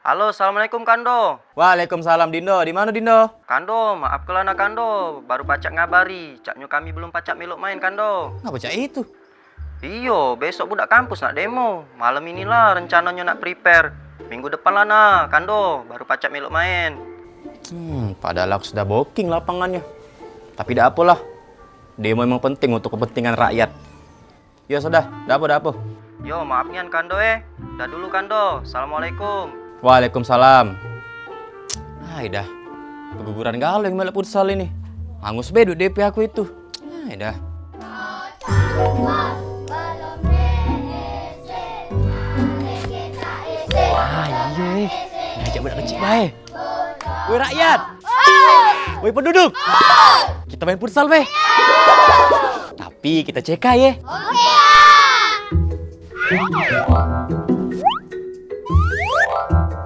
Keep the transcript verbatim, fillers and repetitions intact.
Halo, assalamualaikum Kando. Waalaikumsalam Dindo. Di mano Dindo? Kando, maaf kelana Kando, baru pacak ngabari, caknyo kami belum pacak melok main Kando. Ngapa cak itu? Iyo, besok budak kampus nak demo. Malam inilah rencanonyo nak prepare. Minggu depan lah nah, Kando, baru pacak melok main. Hmm, padahal aku sudah booking lapangannyo. Tapi dak apolah. Demo emang penting untuk kepentingan rakyat. Yo sudah, dak apo, dak apo. Yo, maaf nian Kando eh. Dah dulu Kando. Assalamualaikum. Waalaikumsalam. Ai dah. Keguguran galo yang melok futsal ini. Hangus be duit D P aku itu. Ai dah. Ah, iyo eh. Ngajak budak kecik bae. Woi rakyat. Woi penduduk. Kita main futsal be. Tapi kita C K ye. Oke.